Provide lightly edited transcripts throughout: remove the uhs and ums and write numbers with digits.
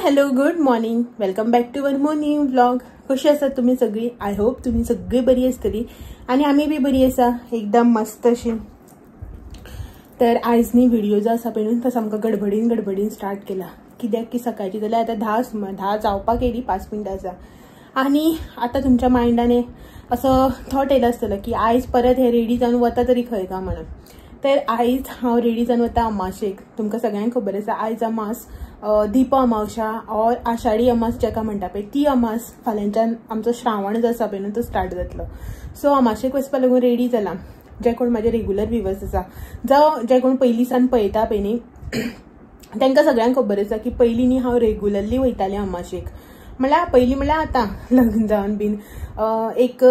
Hello good morning, welcome back to one more new vlog. कशी आसात तुमी सगळी? I hope तुमी सगळी बरी आसतली आनी आमी बी बरी आसा, एकदम मस्त अशी. तर आयज न्ही व्हिडिओ जो आसा पळय न्हू तो सामको गडबडीन गडबडीन स्टार्ट केला. कित्याक की सकाळची जाल्यार आतां 10 जावपाक येयली, 5 मिनटां आसा. आनी आतां तुमच्या मायंडान असो थॉट येयलो आसतलो की आयज परत हे रेडी जावन वता तरी खंय काय म्हणून. तर आयज हांव रेडी जावन वता अमाशेक. तुमकां सगळ्यांक खबर आसा आयज अमास, दीप अमावशा और आषाढी अमास जेका म्हणटा पळय ती अमास. फाल्यांच्यान आमचो श्रावण जो आसा पळय न्हू तो स्टार्ट जातलो. सो अमाशेक वचपा लागून रेडी जाला. जे कोण म्हाजे रेगुलर व्युवर्स आसा जावं जे कोण पयलीं सान पळयता पळय न्ही तांकां सगळ्यांक खबर आसा की पयलीं न्ही हांव रेगुलरली वयतालें अमाशेक. म्हणल्यार पयलीं म्हणल्यार आतां लग्न जावन बीन एक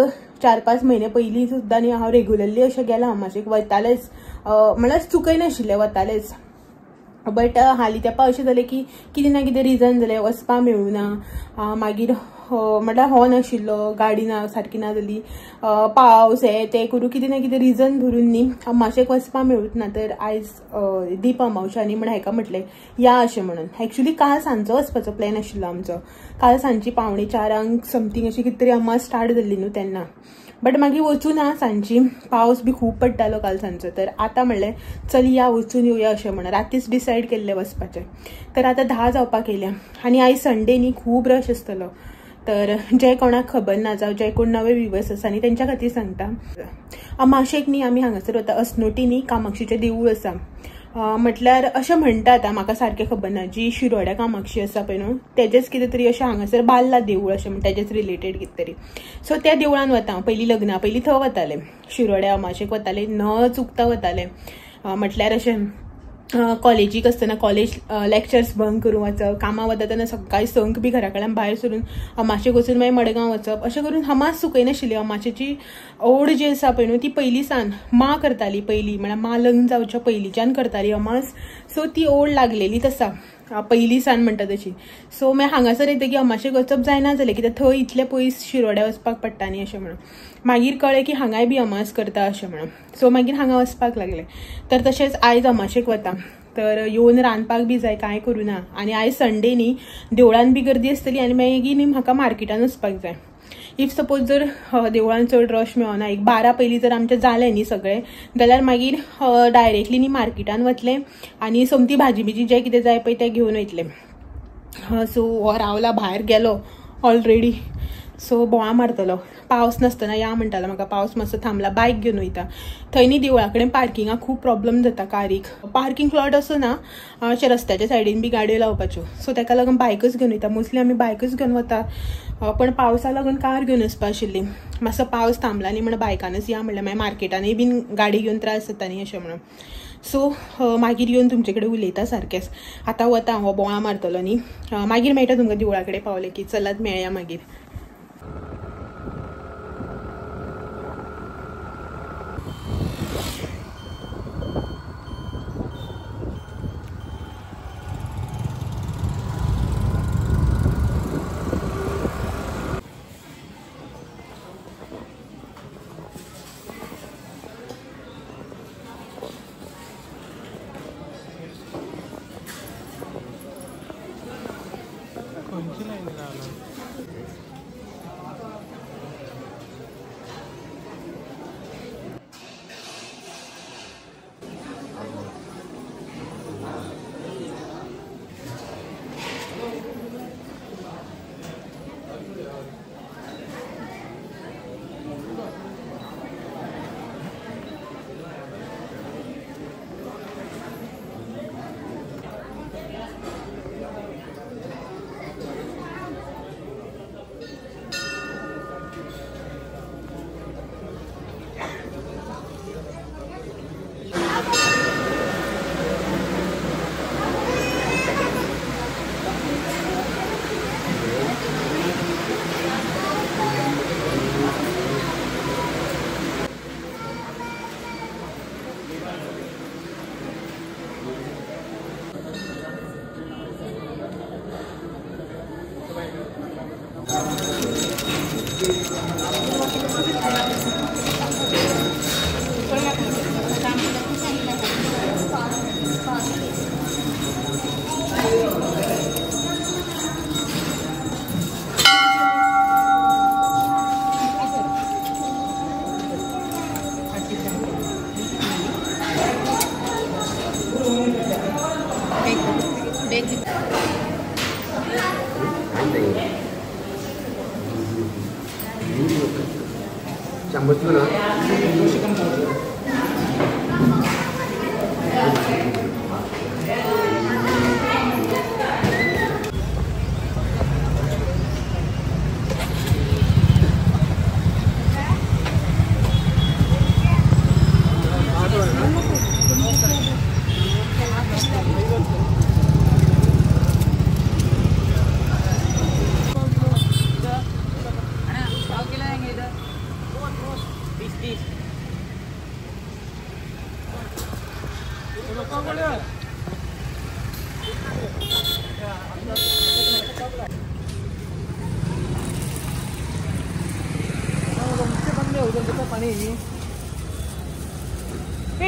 4-5 म्हयने पयलीं सुद्दां न्ही हांव रेगुलरली अशें गेलां अमाशेक, वयतालेंच, म्हणल्यार चुकयनाशिल्लें, वतालेंच. बट हालीं तेंपा अशें जालें की कितें ना कितें रिजन जालें, वचपाक मेळूना. मागीर म्हणल्यार हो नाशिल्लो, गाडी ना सारकी ना जाली, पावस हे ते करून कितें ना कितें रिजन धरून न्ही अमाशेक वचपाक मेळूंक ना. तर आयज दीप अमावशा न्ही म्हण हेका म्हटलें या अशें म्हणून. एक्चुली काल सांजचो वचपाचो प्लॅन आशिल्लो आमचो. काल सांजची 3:45 समथींग अशी कितें तरी अमास स्टार्ट जाल्ली न्हू तेन्ना. बट मागीर वचूं ना, सांजची पावस बी खूब पडटालो काल सांजचो. तर आतां म्हणलें चल या वचून येवया अशें म्हणून रातीच डिसायड केल्लें वचपाचें. तर आतां 10 जावपाक येयल्या आनी आयज संडे न्ही खूब रश आसतलो. तर जे कोणाक खबर ना जावं जे कोण नवे व्युवर्स आसा न्ही तेंच्या खातीर सांगता, अमाशेक न्ही आमी हांगासर वता अस्नोटी न्ही कामाक्षीचें देवूळ आसा. म्हटल्यार अशें म्हणटात, म्हाका सारकें खबर ना, जी शिरोड्या कामाक्षी आसा पळय न्हू तेजेच कितें तरी अशें हांगासर बाल्ला देवूळ अशें म्हण तेजेच रिलेटेड कितें तरी. सो त्या देवळान वता. पयलीं लग्ना पयलीं थंय वतालें, शिरोड्या अमाशेक वतालें, न चुकता वतालें. म्हटल्यार अशें कॉलेजीक आसतना कॉलेज लेक्चर्स बंक करून वचप, कामां वता तेन्ना सकाळी 6 बी घरा कडल्यान भायर सरून अमाशेक वचून मागीर मडगांव वचप, अशें करून अमास चुकयनाशिल्ली. अमाशेची ओड जी आसा पळय न्हू ती पयलीं सान मां करताली, पयलीं म्हळ्यार मां लग्न जावच्या पयलींच्यान करताली अमास. सो ती ओड लागलेलीच आसा पयलीं सान म्हणटा तशी. सो मागीर हांगासर येतकीर अमाशेक वचप जायना जालें कित्याक थंय इतलें पयस शिरोड्या वचपाक पडटा न्ही अशें म्हणून. मागीर कळ्ळें की हांगाय बी अमास करता अशें म्हणून. सो मागीर हांगा वचपाक लागलें. तर तशेंच आयज अमाशेक वता. तर येवन रांदपाक बी जाय, कांय करूं ना. आनी आयज संडे न्ही देवळान बी गर्दी आसतली आनी मागीर न्ही म्हाका मार्केटान वचपाक जाय. If suppose जर देवळान चड रश मेळना, एक 12 पयलीं जर आमचें जालें न्ही सगळें जाल्यार मागीर डायरेक्टली न्ही मार्केटान वतलें आनी सोमती भाजी बिजी जें कितें जाय पळय तें घेवन वयतलें. सो हो रावला भायर गेलो ऑलरेडी. सो बोवाळ मारतलो, पावस नासतना या म्हणटालो म्हाका, पावस मातसो थांबला, बायक घेवन वयता. थंय न्ही देवळा कडेन पार्किंगाक खूब प्रॉब्लम जाता कारीक, पार्किंग प्लॉट असो ना, अशें रस्त्याच्या सायडीन बी गाडयो लावपाच्यो. सो ताका लागून बायकच घेवन वयता, मोस्टली आमी बायकच घेवन वता. पण पावसा लागून कार घेवन वचपा आशिल्ली. मातसो पावस थांबला न्ही म्हण बायकानच या म्हणल्यार मागीर मार्केटानूय बीन गाडी घेवन त्रास जाता न्ही अशें म्हणून. सो मागीर येवन तुमचे कडेन उलयता सारकेंच. आतां वता, हो बोवाळ मारतलो न्ही, मागीर मेळटा तुमकां देवळा कडेन पावलें की. चलात मेळया मागीर. ये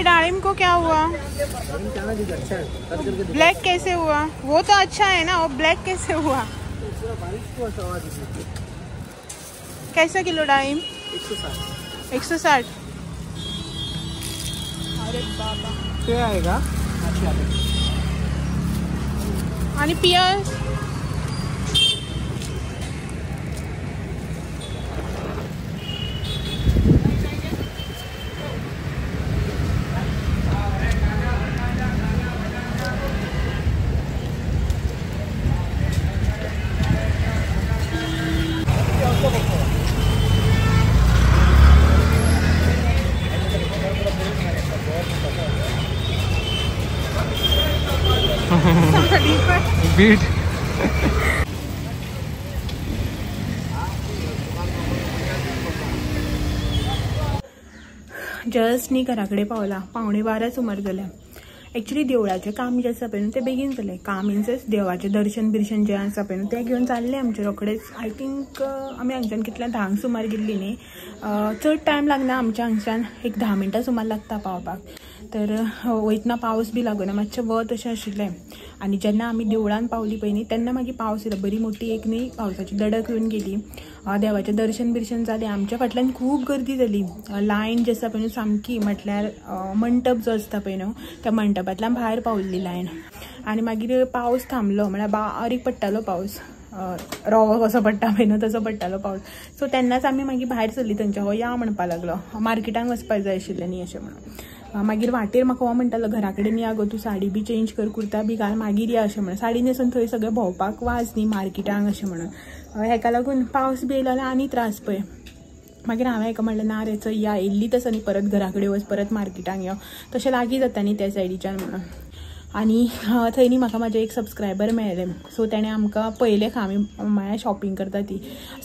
डालिम को क्या हुआ? ब्लैक कैसे हुआ? वो तो अच्छा है ना, वो ब्लैक कैसे हुआ? कैसा किलो डालिम? 160। अरे बाबा क्या आएगा? आणि पियाज बीट। जस्ट न्ही घरा कडेन पावला, 11:45 सुमार जाल्या। एक्चुअली देवळाचें काम जें आसा पळय न्हू तें बेगीन जालें। काम मिन्स देवाचें दर्शन बिर्शन जें आसा पळय न्हू तें घेवन जाल्लें आमचें रोखडेंच। I think आमी हांगच्यान कितल्या 10 सुमार गेल्ली न्ही, चड टायम लागना आमच्या हांगच्यान, एक 10 मिनटां सुमार लागता पावपाक। तर वयतना पावस बी लागना, मातशें वत अशें आशिल्लें। आनी जेन्ना आमी देवळान पावली पळय न्ही तेन्ना मागीर पावस येयलो, बरी मोठी एक न्ही पावसाची दडक येवन गेली। देवाचें दर्शन बिर्शन जालें, आमच्या फाटल्यान खूब गर्दी जाली। लायन जी आसा पळय न्हू सामकी, म्हटल्यार मंटप जो आसता पळय न्हू त्या मंटपांतल्यान भायर पावल्ली लायन। आनी मागीर पावस थांबलो, म्हळ्यार बारीक पडटालो पावस, रवो कसो पडटा पळय न्हू तसो पडटालो पावस। सो तेन्नाच आमी मागीर भायर सरली थंयच्या, हो या म्हणपाक लागलो, मार्केटान वचपाक जाय आशिल्लें न्ही अशें म्हणून। मागीर वाटेर म्हाका हो म्हणटालो घरा कडेन या गो तूं, साडी बी चेंज कर, कुर्ता बी घाल, मागीर या अशें म्हणून। साडी न्हेसून थंय सगळें भोंवपाक वाज न्ही मार्केटांक अशें म्हणून, हेका लागून पावस बी येयलो जाल्यार आनी त्रास पळय। मागीर हांवें हेका म्हणलें ना रे चल या, येयल्ली तसो न्ही परत घरा कडेन वच, परत मार्केटांक यो, तशें लागीं जाता न्ही त्या सायडीच्यान म्हणून। आनी थंय न्ही म्हाका म्हाजे एक सबस्क्रायबर मेळ्ळे, सो तेणें आमकां पळयलें खंय आमी म्हळ्यार शॉपिंग करता ती,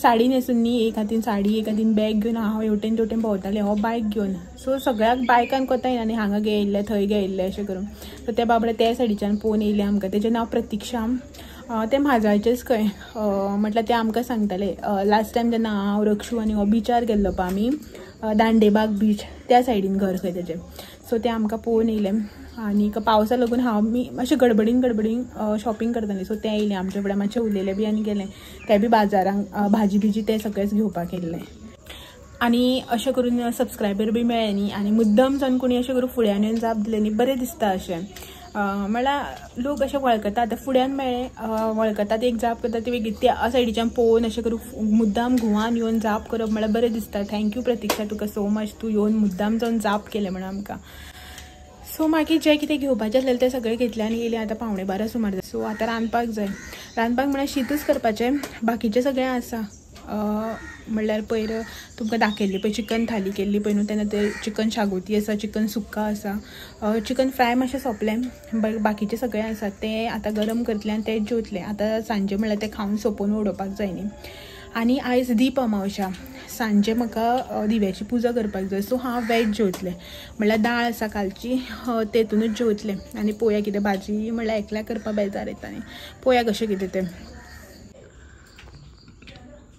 साडी न्हेसून न्ही एक हातीन साडी एक हातीन बॅग घेवन हांव हेवटेन तेवटेन भोंवतालें, हो बायक घेवन। सो सगळ्याक बायकान कोता येना न्ही, हांगा घेयल्लें थंय घेयल्लें अशें करून। सो ते बाबडे त्या सायडीच्यान पळोवन येयले आमकां, तेजें नांव प्रतीक्षा, तें म्हाजाचेंच खंय। म्हटल्यार ते आमकां सांगताले लास्ट टायम जेन्ना हांव रक्षू आनी हो बिचार गेल्लो पळय आमी, दांडेबाग बीच त्या सायडीन घर खंय तेजें। सो ते आमकां पळोवन येयले आनी पावसा लागून हांव मी मातशें गडबडीन गडबडीन शॉपिंग करतालें। सो ते येयले आमच्या फुडें, मातशें उलयलें बी आनी गेलें, ते बी बाजारांक भाजी बिजी ते सगळेंच घेवपाक येयल्लें। आनी अशें करून सबस्क्रायबर बी मेळ्ळे न्ही, आनी मुद्दम जावन कोणी अशें करून फुड्यान येवन जाप दिले न्ही, बरें दिसता अशें। म्हळ्यार लोक अशें वळखता, आतां फुड्यान मेळ्ळे वळखतात, एक जाप करता ती वेगळी, त्या सायडीच्यान पळोवन अशें करून मुद्दाम घुवान येवन जाप करप म्हळ्यार बरें दिसता। Thank you प्रतीक्षा, तुका सो मच, तूं येवन मुद्दाम जावन जाप केलें म्हणून आमकां। सो मागीर जें कितें घेवपाचें आसलें तें सगळें घेतलें आनी येयलें। आतां 11:45 सुमार जालें। सो आतां रांदपाक जाय, रांदपाक म्हळ्यार शीतच करपाचें, बाकीचें सगळें आसा। म्हणल्यार पयर तुमकां दाखयल्ली पळय चिकन थाली केल्ली पळय न्हू, तेन्ना ते चिकन शागोती आसा, चिकन सुक्का आसा, चिकन फ्राय मातशें सोंपलें, बाकीचें सगळें आसा तें आतां गरम करतलें आनी तें जेवतलें। आतां सांजे म्हणल्यार तें खावन सोंपोवन उडोवपाक जाय न्ही। आनी आयज दीप अमावश्या, सांजे म्हाका दिव्याची पुजा करपाक जाय, सो हांव वेज जेवतलें, म्हणल्यार दाळ आसा कालची तेतूनच जेवतलें। आनी पोया कितें भाजी म्हणल्यार एकल्याक करपाक बेजार येता न्ही, पोया कशें कितें तें।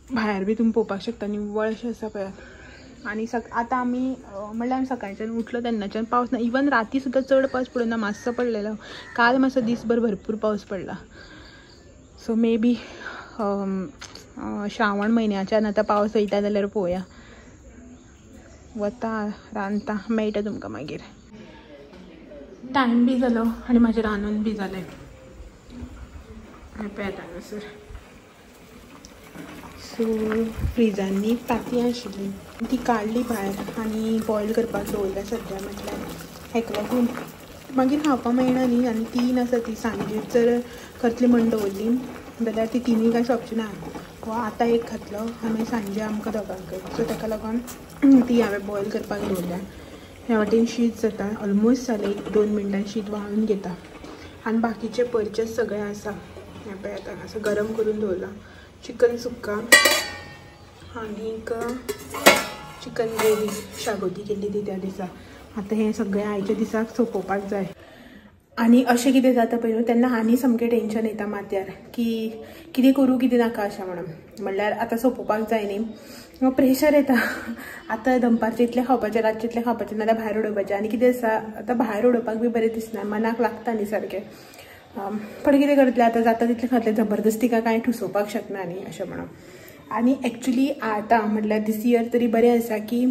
भायर बी तुमी पळोवपाक शकता निव्वळ अशें आसा पळयात। आनी आतां आमी म्हणल्यार आमी सकाळच्यान उठलो तेन्नाच्यान पावस ना, इवन राती सुद्दां चड पावस पडूना, मातसो पडलेलो। काल मातसो दीसभर भरपूर पावस पडला। सो मे बी श्रावण म्हयन्याच्यान आतां पावस वयता जाल्यार पळोवया, वता रांदता मेळटा तुमकां मागीर। टायम बी जालो आनी म्हाजें रांदून बी जालें पळयात हांगासर। सो फ्रिजांनी तांतयां आशिल्लीं, ती काडली भायर आनी बॉयल करपाक दवरल्या सद्या. म्हटल्यार हेका लागून मागीर खावपाक मेळना न्ही. आनी 3 आसा ती सांजेर जर करतली म्हण दवरली जाल्यार ती 3 काय सोंपची ना. हो आतां एक खातलो आनी मागीर सांजे आमकां दोगांकय. सो ताका लागून ती हांवें बॉयल करपाक दवरल्या. ह्या वाटेन शीत जाता ऑलमोस्ट जालें, 1-2 मिनटां शीत वाळून घेता. आनी बाकीचे परचेस सगळे आसा. हें पळय आतां असं गरम करून दवरलां. चिकन सुक्का आनीक चिकन ग्रेवी शागोती केल्ली ती त्या दिसा. आतां हें सगळें आयच्या दिसाक सोंपोवपाक जाय. आनी अशें कितें जाता पळय न्हू तेन्ना आनी सामकें टेंशन येता माथ्यार की कितें करूं कितें नाका अशें म्हणून. म्हणल्यार आतां सोंपोवपाक जाय न्ही, प्रेशर येता. आतां दनपारचें इतलें खावपाचें, रातचें इतलें खावपाचें, नाल्यार भायर उडोवपाचें. आनी कितें आसा आतां भायर उडोवपाक बी बरें दिसना, मनाक लागता न्ही सारकें. पण कितें करतलें आतां, जाता तितलें खातलें, जबरदस्ती कांय ठुसोवपाक शकना न्ही अशें म्हणून. आनी एक्चुली आतां म्हटल्यार दीस इयर तरी बरें आसा की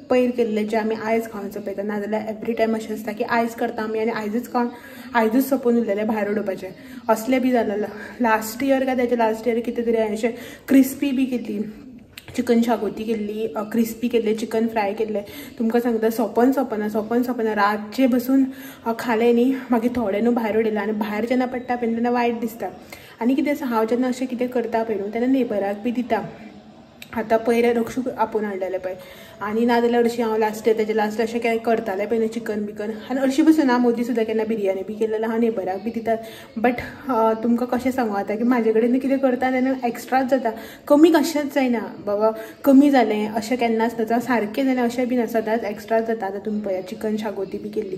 पयर केल्लें जें आमी आयज खावन सोंपयता, नाजाल्यार एवरी टायम अशें आसता की आयज करता आमी आनी आयजूच खावन आयजूच सोंपोवन उरलेलें भायर उडोवपाचें. असलें बी जालें लास्ट इयर काय तेजे लास्ट इयर कितें तरी हांवें अशें क्रिस्पी बी केल्ली, चिकन शागोती केल्ली, क्रिस्पी केल्ले, चिकन फ्राय केल्लें. तुमकां सांगता सोंपन सोंपना सोंपन सोंपना. रातचें बसून खालें न्ही, मागीर थोडें न्हू भायर उडयलें. आनी भायर जेन्ना पडटा पळय तेन्ना वायट दिसता. आनी कितें आसा, हांव जेन्ना अशें कितें करता पळय न्हू तेन्ना नेबराक बी दिता. आतां पयर रक्षू आपोवन हाडलेलें पळय, आनी नाजाल्यार हरशीं हांव लास्ट इयर तेजे लास्ट अशें कांय करतालें पळय न्हू चिकन बिकन. आनी हरशीं बसून हांव मोदी सुद्दां केन्ना बिरयानी बी केल्लें हांव नेबराक बी दितात. बट तुमकां कशें सांगू आतां की म्हाजे कडेन कितें करता तेन्ना एक्स्ट्राच जाता, कमी कशेंच जायना. बाबा कमी जालें अशें केन्नाच ना, जावं सारकें जालें अशें बी ना, सदांच एक्स्ट्राच जाता. आतां तुमी पळया चिकन शागोती बी केल्ली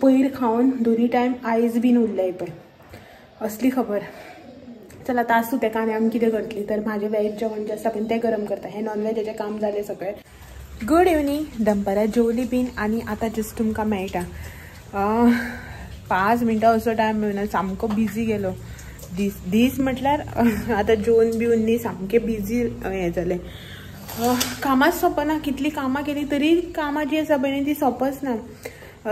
पयर खावन दोनी टायम आयज बीन उरलें पळय, असली खबर. चल आतां आसूं तेका आनी आमी कितें करतली. तर म्हाजें वेज जेवण जें आसा पळय तें गरम करता, हें नॉन वेजाचें काम जालें सगळें. Good evening. दनपारां जेवली बीन आनी आतां जस्ट तुमकां मेळटा. 5 मिनटां असो टायम मेळना, सामको बिजी गेलो दीस. दीस म्हटल्यार आतां जेवन बिवन न्ही सामकें बिजी हें जालें. कामांच सोंपना, कितलीं कामां केलीं तरी कामां जीं आसा पळय न्ही ती सोंपच ना.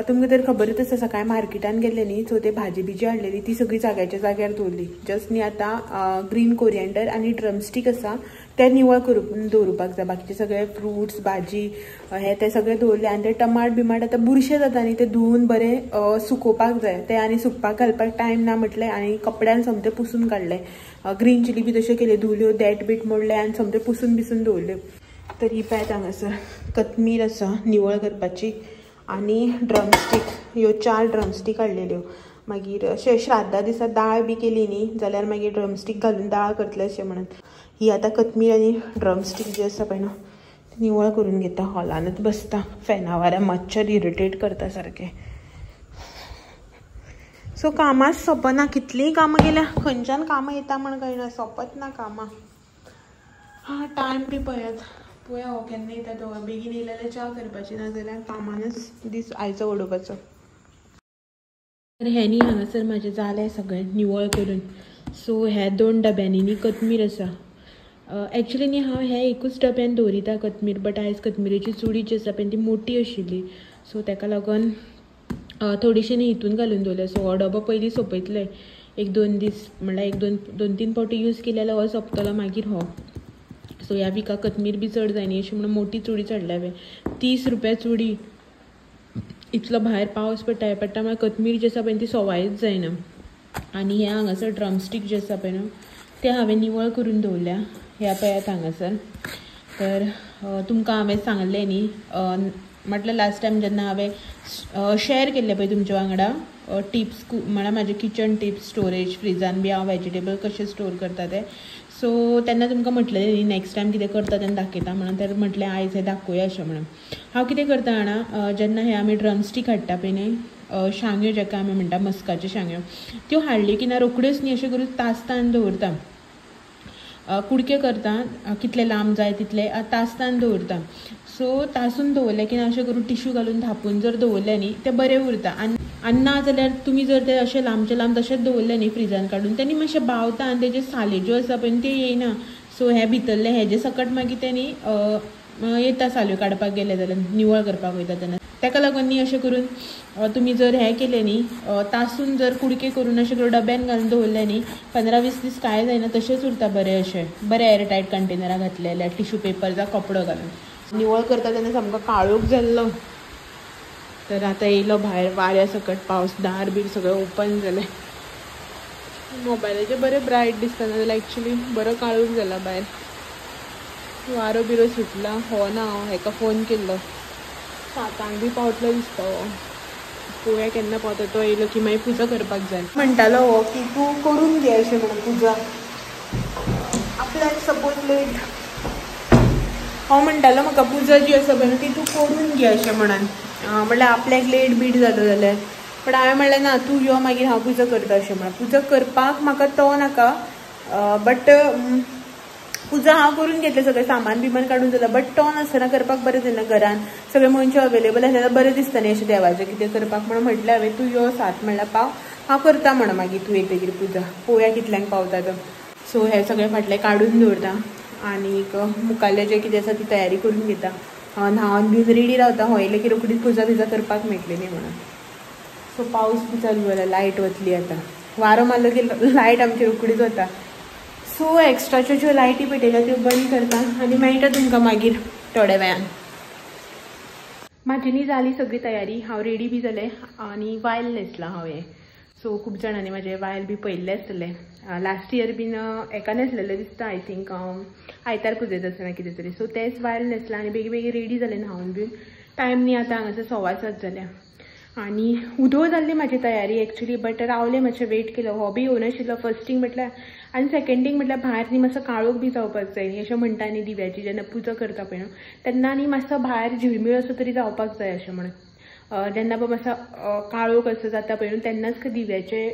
तुमकां तर खबरच आसा सकाळी मार्केटान गेल्ले न्ही, सो ते भाजी बिजी हाडलेली ती सगळी जाग्याच्या जाग्यार दवरली. जस्ट न्ही आतां ग्रीन कोरिएंडर आनी ड्रमस्टीक आसा ते निवळ करून दवरुपाक जाय. बाकीचे सगळे फ्रुट्स भाजी हे ते सगळे दवरले. आनी ते टमाट बिमाट आतां बुरशे जाता न्ही, ते धुवून बरें सुकोवपाक जाय. ते आनी सुकपाक घालपाक टायम ना म्हटलें आनी कपड्यान सोमतें पुसून काडलें. ग्रीन चिली बी तश्यो केल्यो, धुवल्यो, देठ बीट मोडले आनी सोमतें पुसून बिसून दवरल्यो. तर ही पळयात हांगासर कोथमीर आसा निवळ करपाची आनी ड्रमस्टीक, ह्यो 4 ड्रमस्टीक हाडलेल्यो. मागीर अशें श्राद्धा दिसा दाळ बी केली न्ही जाल्यार मागीर ड्रमस्टीक घालून दाळ करतले अशें म्हणून. ही आतां कोथमीर आनी ड्रमस्टीक जी आसा पळय न्हू ती निवळ करून घेता. हॉलानूच बसता, फॅना वाऱ्या मच्छर इरिटेट करता सारकें. सो कामांच सोंपना, कितलींय कामां केल्या खंयच्यान कामां येता म्हण कळना, सोंपत ना कामां. हां टायम बी पळयात, पळया हो केन्ना येता तो. बेगीन येयले जाल्यार च्या करपाची, ना जाल्यार कामानच दीस आयचो उडोवपाचो. तर हें न्ही हांगासर म्हाजें जालें सगळें निवळ करून. सो ह्या 2 डब्यांनी न्ही कोथमीर आसा. एक्चुली न्ही हांव हे एकूच डब्यान दवरिता कोथमीर, बट आयज कोथमिरेची चुडी जी आसा पळय ती मोटी आशिल्ली, सो ताका लागून थोडीशी न्ही हितून घालून दवरल्या. सो हो डबो पयलीं सोंपयतले, 1-2 दीस म्हणल्यार 1-2-3 फावटी यूज केले जाल्यार हो सोंपतलो, मागीर हो. सो ह्या विका कोथमीर बी चड जायना अशी म्हणून मोटी चुडी चडल्या हांवें. 30 रुपया चुडी. इतलो भायर पावस पडटा पडटा म्हळ्यार कोथमीर जी आसा पळय ती सवायच जायना. आनी हें हांगासर ड्रमस्टीक जे आसा पळय न्हू ते हांवें निवळ करून दवरल्या. ह्या पळयात हांगासर. तर तुमकां हांवें सांगलें न्ही म्हटल्यार लास्ट टायम जेन्ना हांवें शेअर केल्लें पळय तुमच्या वांगडा टिप्स, म्हळ्यार म्हाजे किचन टिप्स, स्टोरेज फ्रिजान बी हांव वेजिटेबल कशें स्टोर करता ते. सो तेन्ना तुमकां म्हटलें न्ही नेक्स्ट टायम कितें करता तेन्ना दाखयता म्हणून. तर म्हटलें आयज हें दाखोवया अशें म्हणून. हांव कितें करता जाणा, जेन्ना हें आमी ड्रमस्टीक हाडटा पळय न्ही, शांग्यो जेका आमी म्हणटा मस्काच्यो शांग्यो, त्यो हाडल्यो की ना रोखड्योच न्ही अश्यो करून तासतान दवरता, कुडके करता कितले लांब जाय तितले तासतान दवरता. सो तासून दवरलें की ना अशें करून टिश्यू घालून धांपून जर दवरलें न्ही तें बरें उरता. आनी ना जाल्यार तुमी जर ते अशें लांबचे लांब तशेंच दवरलें न्ही फ्रिजान काडून तेन्ना मातशें बावता आनी तेजे साल्यो ज्यो आसा पळय त्यो येयना. सो हें भितरलें हेजे सकट मागीर तें न्ही येता साल्यो काडपाक गेलें जाल्यार निवळ करपाक वयता तेन्ना. ताका लागून न्ही अशें करून तुमी जर हें केलें न्ही तासून जर कुडके करून अशें करून डब्यान घालून दवरलें न्ही 15-20 दीस कांय जायना, तशेंच उरता बरें. अशें बरें एअरटायट कंटेनरां घातलें जाल्यार टिश्यू पेपर जावं कपडो घालून. निवळ करता तेन्ना सामको काळोख जाल्लो. तर आतां येयलो भायर वाऱ्या सकट पावस, दार बीर सगळें ओपन जालें. मोबायलाचेर बरें ब्रायट दिसता, नाजाल्यार एक्चुली बरो काळोख जाला भायर. वारो बिरो सुटला हो ना, हांव हेका फोन केल्लो 7 बी पावतलो दिसता हो. पळोवया केन्ना पावता तो. येयलो की मागीर पुजा करपाक जाय म्हणटालो हो की तूं करून घे अशें म्हणून पुजा आपल्याक सपोज लेट. हो म्हणटालो म्हाका पुजा जी आसा पळय ती तूं करून घे अशें म्हणून, म्हणल्यार आपल्याक लेट बीट जालो जाल्यार. पण हांवें म्हणलें ना, तूं यो मागीर हांव पुजा करता अशें म्हणून. पुजा करपाक म्हाका तो नाका, बट पुजा हांव करून घेतलें, सगळें सामान बिमान काडून जालां. बट तो नासतना करपाक बरें जायना, घरान सगळे मनशां अवेलेबल आसल्यार बरें दिसता न्ही अशें देवाचें कितें करपाक. म्हणून म्हटलें हांवें तूं यो 7 म्हणल्यार पाव, हांव करता म्हणून मागीर तूं येतकीर पुजा. पळोवया कितल्यांक पावता तो. सो हें सगळें फाटलें काडून दवरता आनीक मुखाल्लें जें कितें आसा ती तयारी करून घेता. न्हांवन बीन रेडी रावता, हो येयलें की रोखडीच पुजा बिजा करपाक मेळटली न्ही म्हणून. सो पावस बी चालू जाला, लायट वतली आतां. वारो मारलो की लायट आमची रोखडीच वता. सो एक्स्ट्राच्यो ज्यो लायटी पेटयल्या त्यो बंद करता आनी मेळटा तुमकां मागीर थोड्या वेळान. म्हाजी न्ही जाली सगळी तयारी, हांव रेडी बी जालें आनी वायल न्हेसलां हांव हें. सो खूब जाणांनी म्हाजें वायल बी पळयल्लें आसतलें. लास्ट इयर बीन एका न्हेसलेलें दिसता I think, आयतार पुजेत आसतना कितें तरी. सो तेंच वायल न्हेसलां आनी बेगी बेगी रेडी जालें न्हांवन बीन. टायम न्ही आतां हांगासर 7:15 जाल्या आनी उदो जाल्ली म्हाजी तयारी एक्चुली, बट रावलें मातशें वेट केलो. हो बी येवनाशिल्लो फर्स्ट थिंग म्हटल्यार, आनी सेकंड थिंग म्हटल्यार भायर न्ही मातसो काळोख बी जावपाक जाय न्ही अशें म्हणटा न्ही. दिव्याची जेन्ना पुजा करता पळय न्हू तेन्ना न्ही मातसो भायर झिळमीळ असो तरी जावपाक जाय अशें म्हणून. जेन्ना पळय मातसो काळोख असो जाता पळय न्हू तेन्नाच दिव्याचे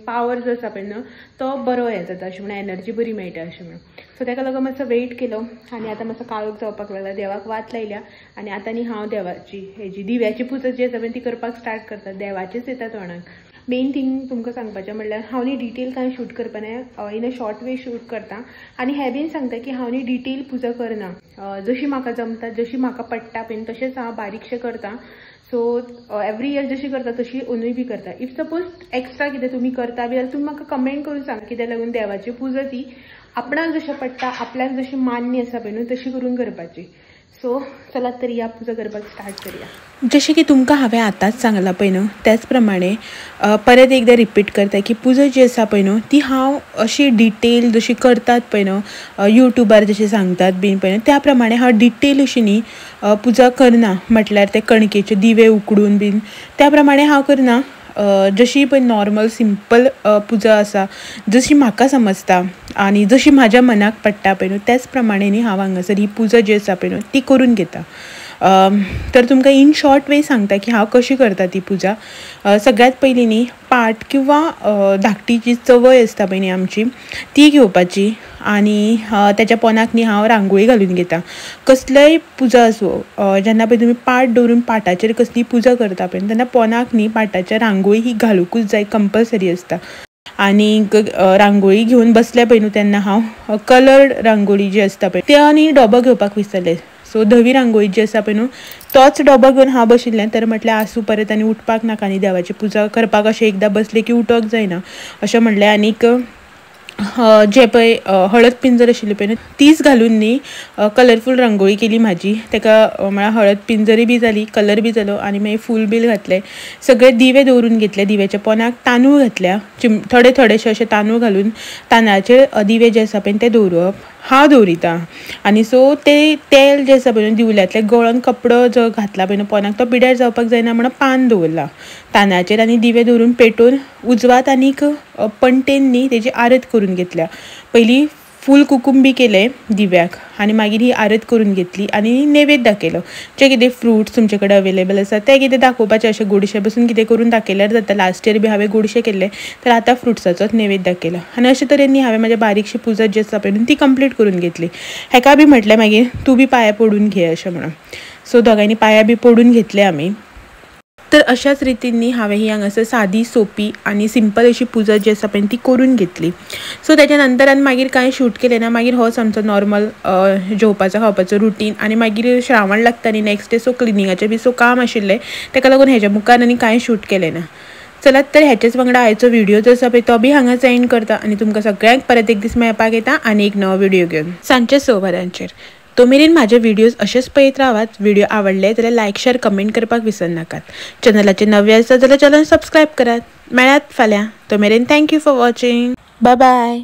पावर जो आसा पळय न्हू तो बरो हें जाता अशें म्हणून, एनर्जी बरी मेळटा अशें म्हणून. सो ताका लागून मातसो वेट केलो आनी आतां मातसो काळोख जावपाक लागला. देवाक वात लायल्या आनी आतां न्ही हांव देवाची हेजी दिव्याची पुजा जी आसा पळय ती करपाक स्टार्ट करता. देवाचेच येता तोंडाक. मेन थिंग तुमकां सांगपाचें म्हणल्यार हांव न्ही डिटेल कांय शूट करपा in a short way shoot करता. आनी हें बीन सांगता की हांव न्ही डिटेल पुजा करना, जशी म्हाका जमता जशी म्हाका पडटा पळय तशेंच हांव बारीकशें करता. सो एवरी इयर जशी करता तशी अंदूय बी करता. If suppose extra कितें तुमी करता बी जाल्यार तुमी म्हाका कमेंट करून सांगा. कित्याक लागून देवाची पुजा ती आपणाक जशें पडटा आपल्याक जशी मान्य आसा पळय न्हू तशी करून करपाची. सो चलात तर या पुजा करपाक स्टार्ट करया. जशें की तुमकां हांवें आतांच सांगलां पळय न्हू त्याच प्रमाणे परत एकदां रिपीट करता की पुजा जी आसा पळय न्हू ती हांव अशी डिटेल जशी करतात पळय न्हू यूट्यूबार जशें सांगतात बीन पळय न्हू त्या प्रमाणे हांव डिटेल अशी न्ही पुजा करना. म्हटल्यार ते कणकेचे दिवे उकडून बीन त्या प्रमाणे हांव करना. जशी पळय नॉर्मल सिंपल पुजा आसा जशी म्हाका समजता आनी जशी म्हाज्या मनाक पडटा पळय न्हू त्याच प्रमाणे न्ही हांव हांगासर ही पुजा जी आसा पळय न्हू ती करून घेता. तर तुमकां इन शॉर्ट वे सांगता की हांव कशी करता ती पुजा. सगळ्यात पयलीं न्ही पाट किंवा धाकटी जी चवय आसता पळय न्ही आमची ती घेवपाची आनी त्याच्या पोनाक न्ही हांव रांगोळी घालून घेता. कसलेय पुजा आसूं जेन्ना पळय तुमी पाट दवरून पाटाचेर कसली पुजा करता पळय तेन्ना पोनाक न्ही पाटाचेर रांगोळी ही घालुंकूच जाय, कंपल्सरी आसता. आनी रांगोळी घेवन बसले पळय न्हू तेन्ना हांव कलर्ड रांगोळी जी आसता पळय ते न्ही डोबो घेवपाक विसरलें. सो धवी रांगोळी जी आसा पळय न्हू तोच डोबो घेवन हांव बशिल्लें. तर म्हटलें आसूं परत आनी उठपाक नाका न्ही देवाची पुजा करपाक अशें एकदां बसलें की उठोंक जायना अशें म्हणलें. आनीक जे पळय हळद पिंजर आशिल्ली पळय न्हू तीच घालून न्ही कलरफूल रांगोळी केली म्हाजी. ताका म्हळ्यार हळद पिंजरी बी जाली, कलर बी जालो आनी मागीर फूल बील घातलें. सगळे दिवे दवरून घेतले, दिव्याच्या पोनाक तांदूळ घातल्या, थोडे थोडेशे अशे तांदूळ घालून तांदळाचेर दिवे जे आसा पळय ते दवरप हांव दवरिता. आनी सो ते तेल जें आसा पळय दिवल्यांतलें गळोन कपडो जो घातला पळय न्हू पोनाक तो पिड्यार जावपाक जायना म्हणून पान दवरला तांदळाचेर आनी दिवे दवरून पेटोवन उजवात आनीक पणटेन न्ही तेजी आरत करून घेतल्या. पयलीं फूल कुकूम बी केलें दिव्याक आनी मागीर ही आरत करून घेतली आनी नैवेद्य दाखयलो. जे कितें फ्रुट्स तुमचे कडेन अवेलेबल आसा ते कितें दाखोवपाचें, अशें गोडशें बसून कितें करून दाखयल्यार जाता. लास्ट इयर बी हांवें गोडशें केल्लें तर आतां फ्रुट्साचोच नैवेद्य दाखयलो. आनी अशे तरेन न्ही हांवें म्हाज्या बारीकशी पुजा जी आसा पळय ती कंप्लीट करून घेतली. हेका बी म्हटलें मागीर तूं बी पांया पडून घे अशें म्हणून. सो दोगांयनी पांया बी पडून घेतले आमी. तर अशाच रितीन न्ही हांवें ही हांगासर सादी सोपी आनी सिंपल अशी पुजा जी आसा पळय ती करून घेतली. सो त्याच्या नंतर आनी मागीर कांय शूट केलें ना. मागीर होच आमचो नॉर्मल जेवपाचो खावपाचो रुटीन. आनी मागीर श्रावण लागता न्ही नेक्स्ट डे, सो क्लिनिंगाचें बी सो काम आशिल्लें ताका लागून हेज्या मुखार आनी कांय शूट केलें ना. चलात तर ह्याच्याच वांगडा आयचो व्हिडिओ जो आसा पळय तो बी हांगाच एंड करता आनी तुमकां सगळ्यांक परत एक दीस मेळपाक येता आनी एक नवो व्हिडिओ घेवन सांजचे 6 वरांचेर. तो मेरेन म्हाजे व्हिडियोज अशेच पळयत रावात. व्हिडिओ आवडले जाल्यार लायक शेअर कमेंट करपाक विसरनाकात. चॅनलाचेर नवे आसा जाल्यार चॅनल सबस्क्रायब करात. मेळात फाल्यां, तो मेरेन thank you for watching, bye bye.